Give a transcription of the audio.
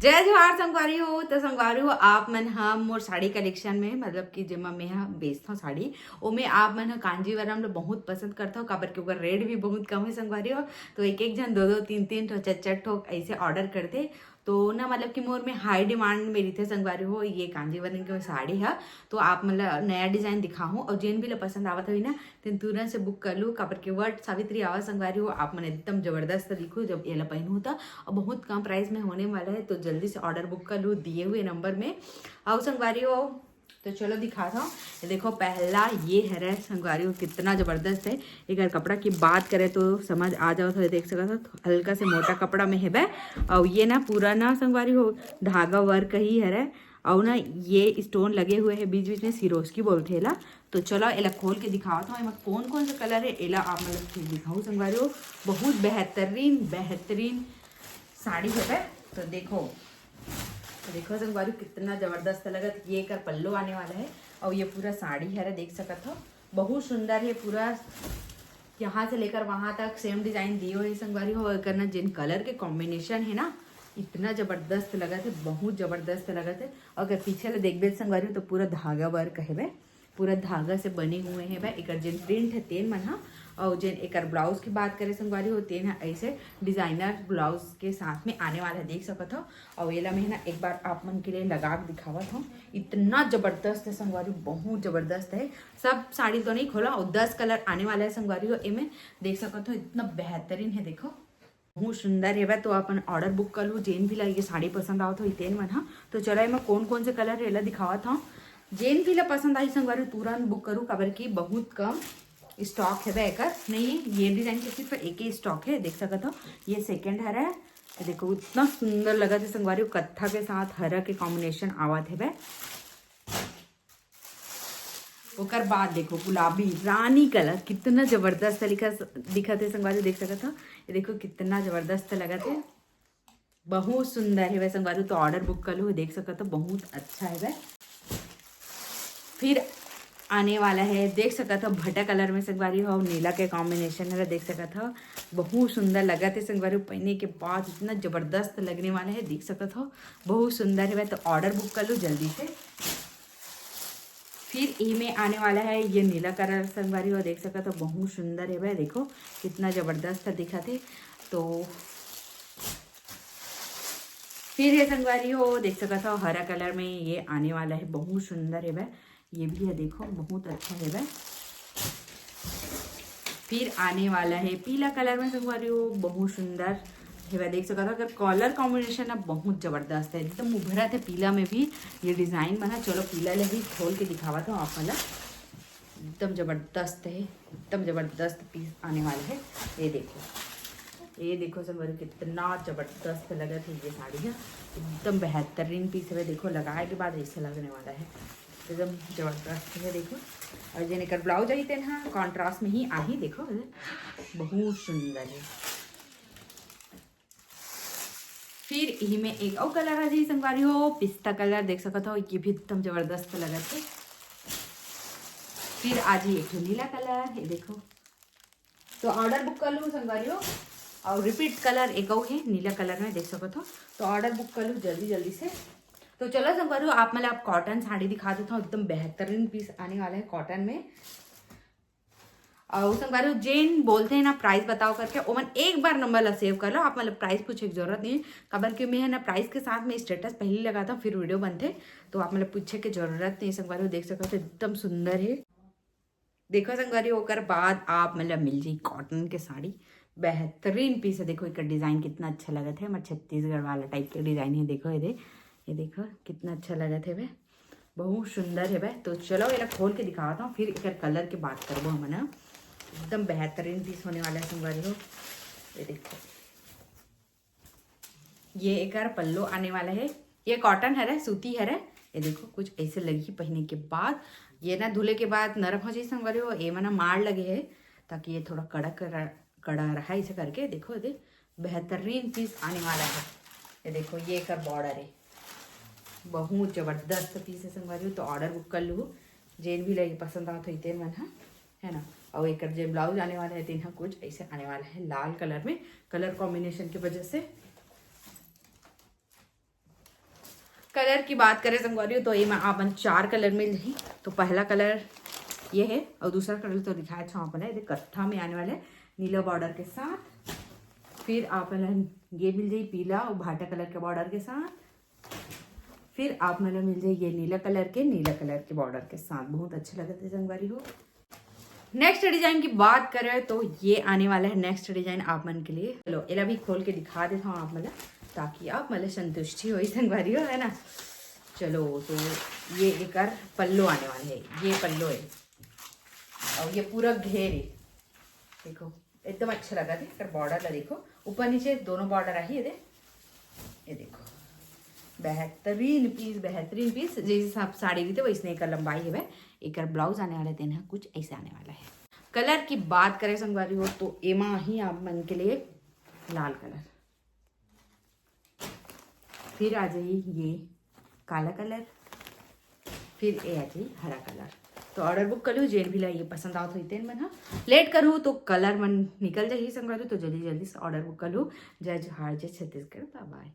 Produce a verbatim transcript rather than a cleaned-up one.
जय जोहार संगवारी हो। तो संगवारी हो, आप मन ह मोर साड़ी कलेक्शन में, मतलब कि जेमा मैं ह बेचथव साड़ी, ओमे आप मन ह कांजीवरम ल बहुत पसंद करथव, काबर कि ओकर रेट भी बहुत कम है संगवारी हो। तो एक एक झन दो दो तीन तीन ठो चार चार ठो ऐसे ऑर्डर करथे। तो ना, मतलब कि मोर में हाई डिमांड में रहिथे संगवारी हो ये कांजीवरम के साड़ी ह। तो आप मन ल नया डिजाइन दिखाहूँ, और जेन भी ल पसंद आवत हवे ना, तेन तुरंत से बुक कर लू, काबर के वट सावित्री आवा संगवारी हो, आप मन एकदम जबरदस्त दिखो जब एला पहनू त। और बहुत कम प्राइस में होने वाला है, तो जल्दी से ऑर्डर बुक कर लू दिए हुए नंबर में। आओ संगवारी हो, तो चलो दिखात हूँ। ये देखो, पहला ये हरे संगवारी हो, कितना जबरदस्त है। एकर कपड़ा की बात करे तो समझ आ जाओ, तो देख सकत हो, हल्का से मोटा कपड़ा में हेबे। और ये ना पूरा ना संगवारी हो, धागा वर्क ही हरे। और ना, ये स्टोन लगे हुए हैं बीच बीच में, सिरोस्की बोलथे एला। तो चलो, एला खोल के दिखावत हूँ, एमा कौन कौन सा कलर है, एला आप मतलब फिर दिखाऊँ संगवारी हो। बहुत बेहतरीन, बेहतरीन साड़ी है। तो देखो, तो देखो संगवारी, कितना जबरदस्त लगत। ये एकर पल्लो आने वाला है, और ये पूरा साड़ी है, देख सकत हो, बहुत सुंदर है। पूरा यहाँ से लेकर वहाँ तक सेम डिजाइन दियो है संगवारी हो। एकर ना, जिन कलर के कॉम्बिनेशन है ना, इतना जबरदस्त लगत है, बहुत जबरदस्त लगत है। अगर पीछे ले देखबे संगवारी हो, तो पूरा धागा वर्क हेबे, पूरा धागा से बने हुए हेबे। एकर जेन प्रिंट है तेन मन ह, और जेन एकर ब्लाउज की बात करे संगवारी हो, तेन ह ऐसे डिजाइनर ब्लाउज के साथ में आने वाला है, देख सकत हो। और एला मैं ना एक बार आप मन के लिए लगा के दिखावत हूँ, इतना जबरदस्त है संगवारी, बहुत जबरदस्त है। सब साड़ी तो नहीं खोला, और दस कलर आने वाला है संगवारी हो एमे, देख सकत हो, इतना बेहतरीन है। देखो, बहुत सुंदर हेवय। तो अपन ऑर्डर बुक कर लू, जेन भी ला ये साड़ी पसंद आवत हो तेन मन ह। तो चलो, एमा कौन कौन से कलर हे, एला दिखावत हूँ। जेन भी ला पसंद आई संगवारी, तुरंत बुक करू, काबर कि बहुत कम स्टॉक हेवय एकर। नहीं, ये डिजाइन के सिर्फ एक ही स्टॉक है, देख सकत हो। ये सेकंड हरे, ये देखो, इतना सुंदर लगत है संगवारी, कत्था के साथ हरा के कॉम्बिनेशन आवत हेवय। ओकर बाद देखो, गुलाबी रानी कलर, कितना जबरदस्त तरीका से दिखत है संगवारी, देख सकत हो। ये देखो, कितना जबरदस्त लगत है, बहुत सुंदर हेवय संगवारी। तो ऑर्डर बुक कर लो, देख सकत हो, बहुत अच्छा हेवय। फिर आने वाला है, देख सकत हो, भटा कलर में संगवारी हो, नीला के कॉम्बिनेशन है, देख सकत हो, बहुत सुंदर लगत है संगवारी। पहने के बाद इतना जबरदस्त लगने वाला है, देख सकत हो, बहुत सुंदर हेवय। तो ऑर्डर बुक कर लो जल्दी से। फिर इमे आने वाला है ये नीला कलर संगवारी हो, देख सकत हो, बहुत सुंदर हेवय। देखो, कितना जबरदस्त दिखत है। तो फिर ये संगवारी हो, देख सकत हो, हरा कलर में ये आने वाला है, बहुत सुंदर हेवय। ये भी है, देखो, बहुत अच्छा हेवय। फिर आने वाला है पीला कलर में संगवारी हो, बहुत सुंदर हेवय, देख सकत हो। अगर कलर कॉम्बिनेशन ना, बहुत जबरदस्त है, एकदम उभरत है पीला में भी ये डिजाइन बना। चलो, पीला ले भी खोल के दिखावत हूँ आप मन ला। एकदम जबरदस्त है, एकदम जबरदस्त पीस आने वाला है। ये देखो, ये देखो संगवारी, कितना जबरदस्त लगत है ये साड़ी है, एकदम बेहतरीन पीस है। देखो, लगाए के बाद ऐसे लगने वाला है, एकदम जबरदस्त है। देखो, और जेन एकर ब्लाउज आई तेन हा कॉन्ट्रास्ट में ही आही। देखो, बहुत सुंदर है। फिर इही में एक अउ कलर आ जाही संगवारी हो, पिस्ता कलर, देख सकत हो, ये भी एकदम जबरदस्त लगत है। फिर आ जाही एक ठो नीला कलर, ये देखो। तो ऑर्डर बुक कर लू संगवारी हो। और रिपीट कलर एक अउ है नीला कलर में, देख सकत हो। तो ऑर्डर बुक कर लू जल्दी जल्दी से। तो चलो संगवारी हो, आप मन ला अब कॉटन साड़ी दिखा देता हूँ, एकदम बेहतरीन पीस आने वाला है कॉटन में। और संगवारी हो, जेन बोलते हैं ना प्राइस बताओ करके, ओमन एक बार नंबर ला सेव कर लो, आप मतलब प्राइस पूछे की जरूरत नहीं है, काबर कि मैं है ना प्राइस के साथ में स्टेटस पहले लगाता हूँ, फिर वीडियो बनथे, तो आप मतलब पूछे के जरूरत नहीं। संगवारी हो, देख सकत हो, एकदम सुंदर है। देखो संगवारी, ओकर बाद आप मतलब मिल जाही कॉटन के साड़ी, बेहतरीन पीस है। देखो, एकर डिजाइन कितना अच्छा लगत है, हमर छत्तीसगढ़ वाला टाइप के डिजाइन है। देखो, ये दे, ये देखो, कितना अच्छा लगत है बे, बहुत सुंदर है बे। तो चलो, एला खोल के दिखावत हूँ, फिर एकर कलर के बात करबो हमन ह। एकदम बेहतरीन पीस होने वाला है संगवारी हो। ये देखो, ये एकर पल्लो आने वाला है। ये कॉटन हरे, सूती हरे। ये देखो, कुछ ऐसे लगही पहने के बाद। ये ना धुले के बाद नरम हो जाही संगवारी हो। ये मना माड़ लगे है, ताकि ये थोड़ा कड़क रह-, कड़ा रहा, ऐसे करके। देखो, ये दे, बेहतरीन पीस आने वाला है। ये देखो, ये एकर बॉर्डर है, बहुत जबरदस्त पीस है संगवारी हो। तो ऑर्डर बुक कर लू, जेन भी लगे पसंद आवत हो तेन मन ह, है ना। और एकर जे ब्लाउज आने वाला है, तेन ह कुछ ऐसे आने वाला है, लाल कलर में, कलर कॉम्बिनेशन की वजह से। कलर की बात करें संगवारी हो, तो एमा आप मन चार कलर मिल जाही। तो पहला कलर ये है और दूसरा कलर तो दिखाए था आप मन, ये कत्था में आने वाला है नीला बॉर्डर के साथ। फिर आप मन ये मिल जाही पीला और भाटा कलर के बॉर्डर के साथ। फिर आप मन मिल जाही ये नीला कलर के, नीला कलर के बॉर्डर के साथ। बहुत अच्छा लगत है संगवारी हो। नेक्स्ट डिजाइन की बात करें तो ये आने वाला है नेक्स्ट डिजाइन आप मन के लिए। चलो एला भी खोल के दिखा देता हूँ आप मन ला, ताकि आप मन ला संतुष्टि होही संगवारी हो, है ना। चलो तो ये एकर पल्लो आने वाला है, ये पल्लो है और ये पूरा घेर है। देखो एकदम अच्छा लगत है, एकर बॉर्डर ला देखो, ऊपर नीचे दोनों बॉर्डर आही। ये दे, ये देखो, बेहतरीन पीस, बेहतरीन पीस। जैसे सब साड़ी रहिथे वैसने एकर लंबाई हवे। एकर ब्लाउज आने वाला दिन है कुछ ऐसे आने वाला है। कलर की बात करें संगवारी हो तो एमा ही आप मन के लिए लाल कलर, फिर आ जाही ये काला कलर, फिर ए आ जाही हरा कलर। तो ऑर्डर बुक कर लू, जेन भी ला ये पसंद आवत होही तेन मन हा। लेट करू तो कलर मन निकल जाही संगवारी, तो जल्दी जल्दी से ऑर्डर बुक कर लू। जय जोहार, जय छत्तीसगढ़, बाय बाय।